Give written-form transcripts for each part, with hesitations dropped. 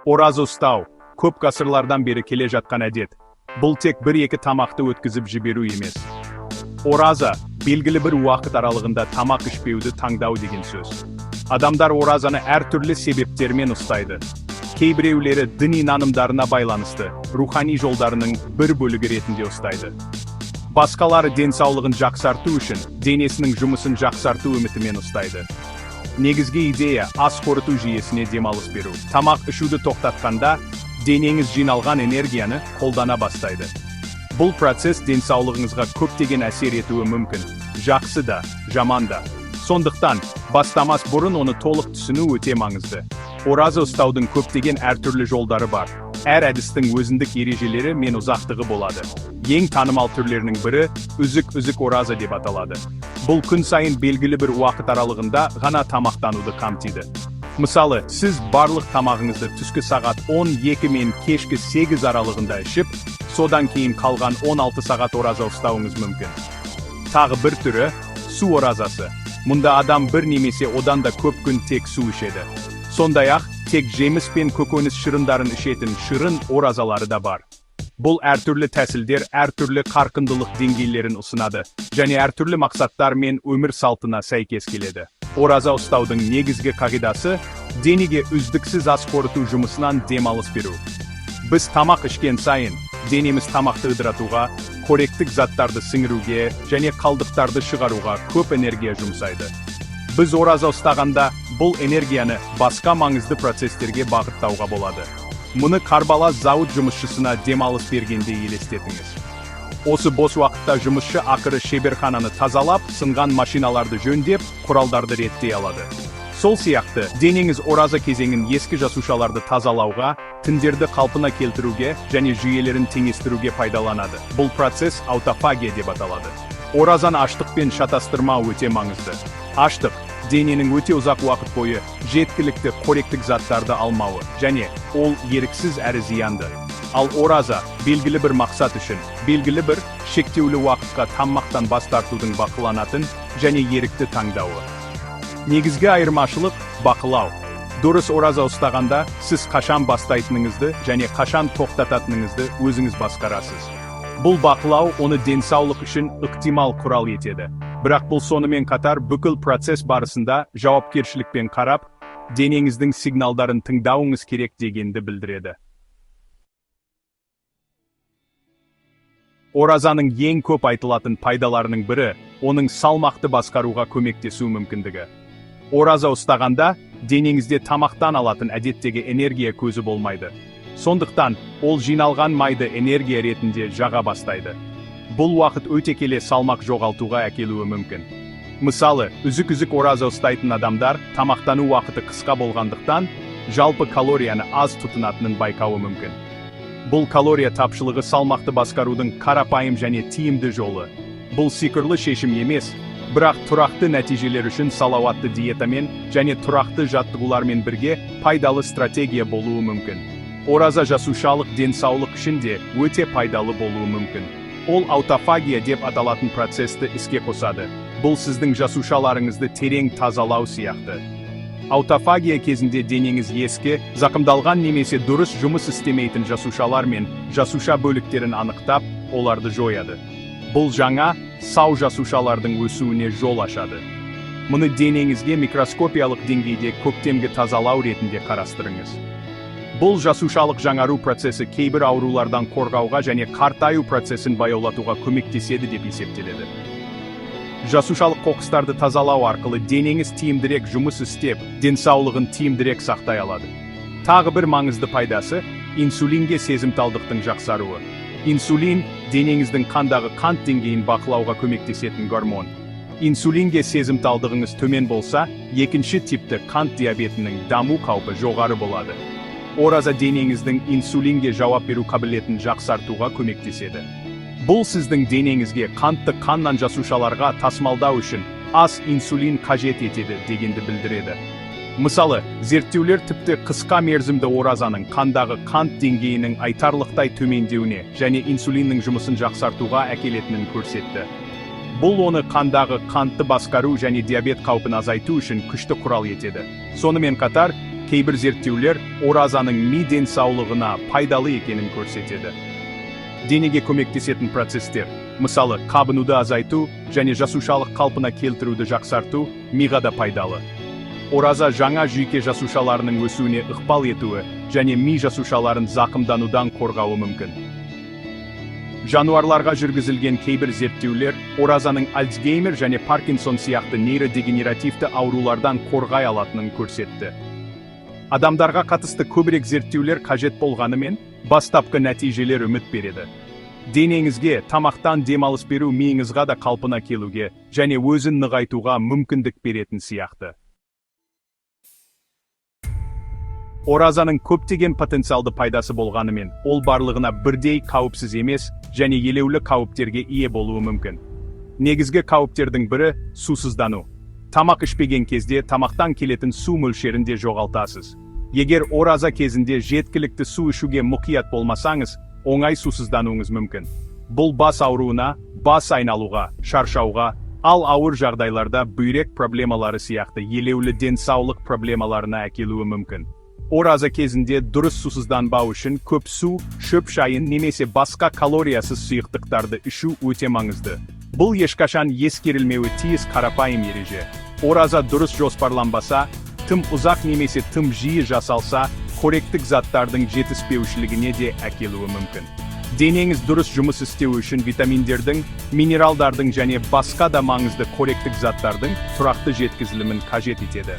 Ораза ұстау көп ғасырлардан бері келе жатқан әдет. Бұл тек бір-екі тамақты өткізіп жіберу емес. Ораза белгілі бір уақыт аралығында тамақ ішпеуді таңдау деген сөз. Адамдар оразаны әртүрлі себептермен ұстайды. Кейбіреулері діни нанымдарына байланысты рухани жолдарының бір бөлігі ретінде ұстайды. Басқалары денсаулығын жақсарту үшін денесінің жұмысын жақсарту үмітімен ұстайды. Негізгі идея ас қорыту жүйесіне демалыс беру. Тамақ ішуді тоқтатқанда денеңіз жиналған энергияны қолдана бастайды. Бұл процесс денсаулығыңызға көптеген әсер етуі мүмкін. Жақсы да, жаман да. Сондықтан бастамас бұрын оны толық түсіну өте маңызды. Ораза ұстаудың көптеген әртүрлі жолдары бар. Әр әдістің өзіндік ережелері мен ұзақтығы болады. Ең танымал түрлерінің бірі үзік-үзік ораза деп аталады. Бұл күн сайын белгілі бір уақыт аралығында ғана тамақтануды қамтиды. Мысалы, сіз барлық тамағыңызды түскі сағат 12 мен кешкі 8 аралығында ішіп, содан кейін қалған 16 сағат ораза ұстауыңыз мүмкін. Тағы бір түрі су оразасы. Мұнда адам бір немесе одан да көп күн тек су ішеді. Сондай-ақ, тек жеміс пен көкөніс шырындарын ішетін шырын оразалары да бар. Бұл әртүрлі тәсілдер әртүрлі қарқындылық деңгейлерін ұсынады және әртүрлі мақсаттар мен өмір салтына сәйкес келеді. Ораза ұстаудың негізгі қағидасы денеге үздіксіз ас қорыту жұмысынан демалыс беру. Біз тамақ ішкен сайын денеміз тамақты ыдыратуға, қоректік заттарды сіңіруге және қалдықтарды шығаруға көп энергия жұмсайды. Біз ораза ұстағанда бұл энергияны басқа маңызды процестерге бағыттауға болады. Мұны қарбалас зауыт жұмысшысына демалыс бергенде елестетіңіз. Осы бос уақытта жұмысшы ақыры шеберхананы тазалап, сынған машиналарды жөндеп, құралдарды реттей алады. Сол сияқты, денеңіз ораза кезеңін ескі жасушаларды тазалауға, тіндерді қалпына келтіруге және жүйелерін теңестіруге пайдаланады. Бұл процесс аутофагия деп аталады. Оразаны аштықпен шатастырмау өте маңызды. Аштық дененің өте ұзақ уақыт бойы жеткілікті қоректік заттарды алмауы және ол еріксіз әрі зиянды. Ал ораза белгілі бір мақсат үшін, белгілі бір шектеулі уақытқа тамақтан бас тартудың бақыланатын және ерікті таңдауы. Негізгі айырмашылық бақылау. Дұрыс ораза ұстағанда сіз қашан бастайтыныңызды және қашан тоқтататыныңызды өзіңіз басқарасыз. Бұл бақылау оны денсаулық үшін ықтимал құрал етеді. Бірақ бұл сонымен қатар бүкіл процесс барысында жауапкершілікпен қарап, денеңіздің сигналдарын тыңдауыңыз керек дегенді білдіреді. Оразаның ең көп айтылатын пайдаларының бірі оның салмақты басқаруға көмектесу мүмкіндігі. Ораза ұстағанда денеңізде тамақтан алатын әдеттегі энергия көзі болмайды. Сондықтан ол жиналған майды энергия ретінде жаға бастайды. Бұл уақыт өте келе салмақ жоғалтуға әкелуі мүмкін. Мысалы, үзік-үзік ораза ұстайтын адамдар тамақтану уақыты қысқа болғандықтан, жалпы калорияны аз тұтынатынын байқауы мүмкін. Бұл калория тапшылығы салмақты басқарудың қарапайым және тиімді жолы. Бұл сиқырлы шешім емес, бірақ тұрақты нәтижелер үшін салауатты диетамен және тұрақты жаттығулармен бірге пайдалы стратегия болуы мүмкін. Ораза жасушалық денсаулық үшін де өте пайдалы болуы мүмкін. Ол аутофагия деп аталатын процесті іске қосады. Бұл сіздің жасушаларыңызды терең тазалау сияқты. Аутофагия кезінде денеңіз ескі, зақымдалған немесе дұрыс жұмыс істемейтін жасушалар мен жасуша бөліктерін анықтап, оларды жояды. Бұл жаңа, сау жасушалардың өсуіне жол ашады. Мұны денеңізге микроскопиялық деңгейде көктемгі тазалау ретінде қарастырыңыз. Бұл жасушалық жаңару процесі кейбір аурулардан қорғауға және қартаю процесін баяулатуға көмектеседі деп есептеледі. Жасушалық қоқыстарды тазалау арқылы денеңіз тиімдірек жұмыс істеп, денсаулығын тиімдірек сақтай алады. Тағы бір маңызды пайдасы инсулинге сезімталдықтың жақсаруы. Инсулин денеңіздің қандағы қант деңгейін бақылауға көмектесетін гормон. Инсулинге сезімталдығыңыз төмен болса, екінші типті қант диабетінің даму қаупі жоғары болады. Ораза денеңіздің инсулинге жауап беру қабілетін жақсартуға көмектеседі. Бұл сіздің денеңізге қантты қаннан жасушаларға тасымалдау үшін аз инсулин қажет етеді дегенді білдіреді. Мысалы, зерттеулер тіпті қысқа мерзімді оразаның қандағы қант деңгейінің айтарлықтай төмендеуіне және инсулиннің жұмысын жақсартуға әкелетінін көрсетті. Бұл оны қандағы қантты басқару және диабет қаупін азайту үшін күшті құрал етеді. Сонымен қатар, Кейбір зерттеулер оразаның ми денсаулығына пайдалы екенін көрсетеді. Денеге көмектесетін процестер, мысалы, қабынуды азайту және жасушалық қалпына келтіруді жақсарту, миға да пайдалы. Ораза жаңа жүйке жасушаларының өсуіне ықпал етуі және ми жасушаларын зақымданудан қорғауы мүмкін. Жануарларға жүргізілген кейбір зерттеулер оразаның Альцгеймер және Паркинсон сияқты нейродегенеративті аурулардан қорғай алатынын көрсетті. Адамдарға қатысты көбірек зерттеулер қажет болғанымен, бастапқы нәтижелер үміт береді. Денеңізге тамақтан демалыс беру миыңызға да қалпына келуге және өзін нығайтуға мүмкіндік беретін сияқты. Оразаның көптеген потенциалды пайдасы болғанымен, ол барлығына бірдей қауіпсіз емес және елеулі қауіптерге ие болуы мүмкін. Негізгі қауіптердің бірі – сусыздану. Тамақ ішпеген кезде тамақтан келетін су мөлшерін де жоғалтасыз. Егер ораза кезінде жеткілікті су ішуге мұқият болмасаңыз, оңай сусыздануыңыз мүмкін. Бұл бас ауруына, бас айналуға, шаршауға, ал ауыр жағдайларда бүйрек проблемалары сияқты елеулі денсаулық проблемаларына әкелуі мүмкін. Ораза кезінде дұрыс сусызданбау үшін көп су, шөп шайын немесе басқа калориясыз сұйықтықтарды ішу өте маңызды. Бұл ешқашан ескерілмеуі тиіс қарапайым ереже. Ораза дұрыс жоспарланбаса, тым ұзақ немесе тым жиі жасалса, қоректік заттардың жетіспеушілігіне де әкелуі мүмкін. Денеңіз дұрыс жұмыс істеуі үшін витаминдердің, минералдардың және басқа да маңызды қоректік заттардың тұрақты жеткізілімін қажет етеді.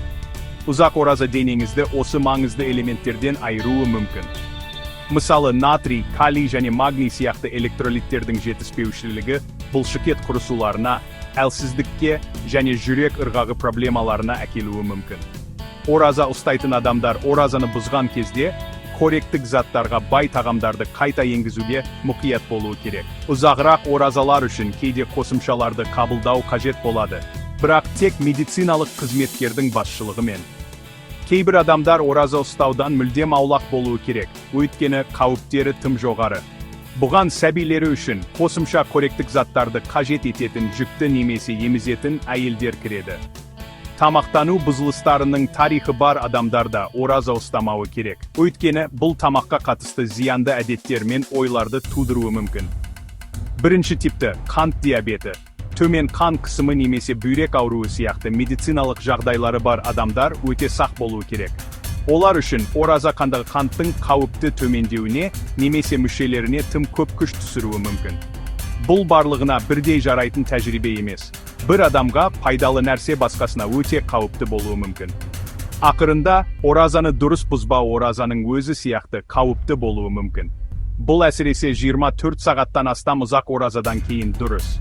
Ұзақ ораза денеңізді осы маңызды элементтерден айыруы мүмкін. Мысалы, натрий, калий және магний сияқты электролиттердің жетіспеушілігі бұлшықет құрысуларына, әлсіздікке және жүрек ырғағы проблемаларына әкелуі мүмкін. Ораза ұстайтын адамдар оразаны бұзған кезде қоректік заттарға бай тағамдарды қайта енгізуге мұқият болуы керек. Ұзағырақ оразалар үшін кейде қосымшаларды қабылдау қажет болады, бірақ тек медициналық қызметкердің басшылығымен. Кейбір адамдар ораза ұстаудан мүлдем аулақ болуы керек, өйткені қауіптері тым жоғары. Бұған сәбилері үшін қосымша қоректік заттарды қажет ететін жүкті немесе емізетін әйелдер кіреді. Тамақтану бұзылыстарының тарихы бар адамдар да ораза ұстамауы керек. Өйткені бұл тамаққа қатысты зиянды әдеттер мен ойларды тудыруы мүмкін. Бірінші типті қант диабеті, төмен қан қысымы немесе бүйрек ауруы сияқты медициналық жағдайлары бар адамдар өте сақ болуы керек. Олар үшін ораза қандағы қанттың қауіпті төмендеуіне немесе мүшелеріне тым көп күш түсіруі мүмкін. Бұл барлығына бірдей жарайтын тәжірибе емес. Бір адамға пайдалы нәрсе басқасына өте қауіпті болуы мүмкін. Ақырында, оразаны дұрыс бұзбау оразаның өзі сияқты қауіпті болуы мүмкін. Бұл әсіресе 24 сағаттан астам ұзақ оразадан кейін дұрыс.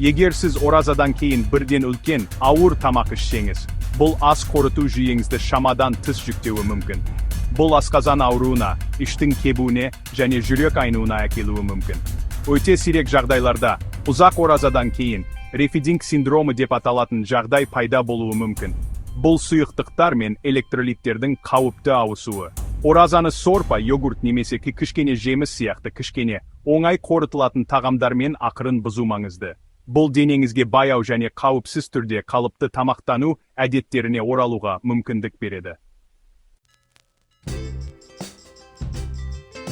Егер сіз оразадан кейін бірден үлкен, ауыр тамақ ішсеңіз, бұл ас қорыту жүйеңізді шамадан тыс жүктеуі мүмкін. Бұл асқазан ауруына, іштің кебуіне және жүрек айнуына әкелуі мүмкін. Өте сирек жағдайларда, ұзақ оразадан кейін рефидинг синдромы деп аталатын жағдай пайда болуы мүмкін. Бұл сұйықтықтар мен электролиттердің қауіпті ауысуы. Оразаны сорпа, йогурт немесе кішкене жеміс сияқты кішкене, оңай қорытылатын тағамдармен ақырын бұзу маңызды. Бұл денеңізге баяу және қауіпсіз түрде қалыпты тамақтану әдеттеріне оралуға мүмкіндік береді.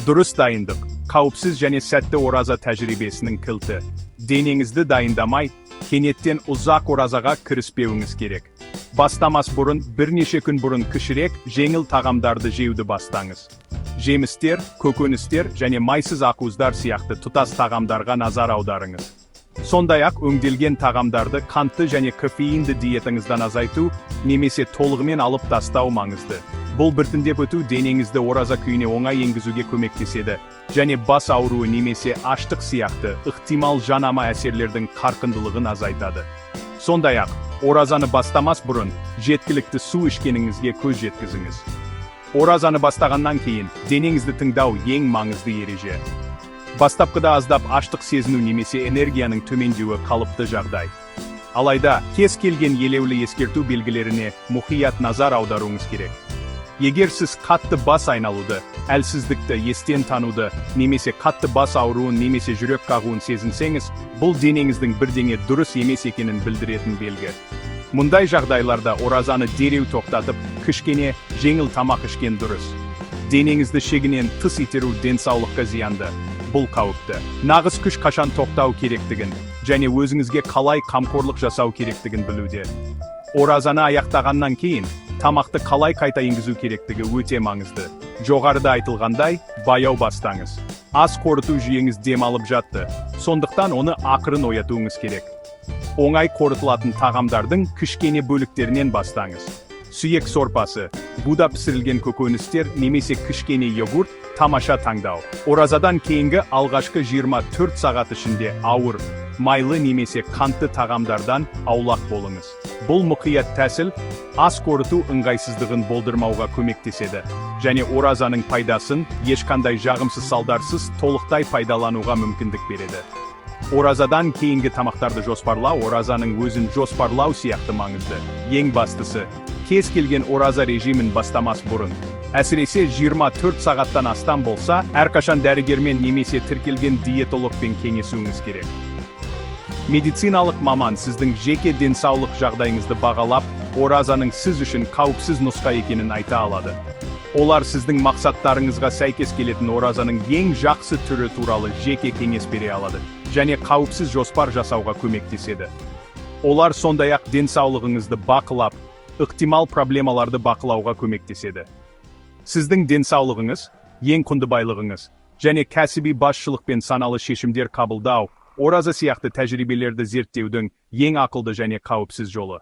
Дұрыс дайындық, қауіпсіз және сәтті ораза тәжірибесінің кілті. Денеңізді дайындамай, кенеттен ұзақ оразаға кіріспеуіңіз керек. Бастамас бұрын бірнеше күн бұрын кішірек, жеңіл тағамдарды жеуді бастаңыз. Жемістер, көкөністер және майсыз ақуыздар сияқты тұтас тағамдарға назар аударыңыз. Сондай-ақ өңделген тағамдарды қантты және кофеинді диетаңыздан азайту немесе толығымен алып тастау маңызды. Бұл біртіндеп өту денеңізді ораза күйіне оңай енгізуге көмектеседі және бас ауруы немесе аштық сияқты ықтимал жанама әсерлердің қарқындылығын азайтады. Сондай-ақ, оразаны бастамас бұрын жеткілікті су ішкеніңізге көз жеткізіңіз. Оразаны бастағаннан кейін денеңізді тыңдау ең маңызды ереже. Бастапқыда аздап аштық сезіну немесе энергияның төмендеуі қалыпты жағдай. Алайда, кез келген елеулі ескерту белгілеріне мұқият назар аударуыңыз керек. Егер сіз қатты бас айналуды, әлсіздікті, естен тануды, немесе қатты бас ауруын немесе жүрек қағуын сезінсеңіз, бұл денеңіздің бірдеңе дұрыс емес екенін білдіретін белгі. Мұндай жағдайларда оразаны дереу тоқтатып, Кішкене, жеңіл тамақ ішкен дұрыс. Денеңізді шегінен тыс итеру денсаулыққа зиянды. Бұл қауіпті. Нағыз күш қашан тоқтау керектігін және өзіңізге қалай қамқорлық жасау керектігін білуде. Оразаны аяқтағаннан кейін тамақты қалай қайта енгізу керектігі өте маңызды. Жоғарыда айтылғандай, баяу бастаңыз. Ас қорыту жүйеңіз демалып жатты, сондықтан оны ақырын оятуыңыз керек. Оңай қорытылатын тағамдардың кішкене бөліктерінен бастаңыз. Сүйек сорпасы, буда пісірілген көкөністер немесе кішкене йогурт – тамаша таңдау. Оразадан кейінгі алғашқы 24 сағат ішінде ауыр, майлы немесе қантты тағамдардан аулақ болыңыз. Бұл мұқият тәсіл ас қорыту ыңғайсыздығын болдырмауға көмектеседі және оразаның пайдасын ешқандай жағымсыз салдарсыз толықтай пайдалануға мүмкіндік береді. Оразадан кейінгі тамақтарды жоспарлау оразаның өзін жоспарлау сияқты маңызды. Ең бастысы, кез келген ораза режимін бастамас бұрын, әсіресе 24 сағаттан астам болса, әрқашан дәрігермен немесе тіркелген диетологпен кеңесуіңіз керек. Медициналық маман сіздің жеке денсаулық жағдайыңызды бағалап, оразаның сіз үшін қауіпсіз нұсқа екенін айта алады. Олар сіздің мақсаттарыңызға сәйкес келетін оразаның ең жақсы түрі туралы жеке кеңес бере алады және қауіпсіз жоспар жасауға көмектеседі. Олар сондай-ақ денсаулығыңызды бақылап, ықтимал проблемаларды бақылауға көмектеседі. Сіздің денсаулығыңыз – ең құнды байлығыңыз және кәсіби басшылықпен саналы шешімдер қабылдау – ораза сияқты тәжірибелерді зерттеудің ең ақылды және қауіпсіз жолы.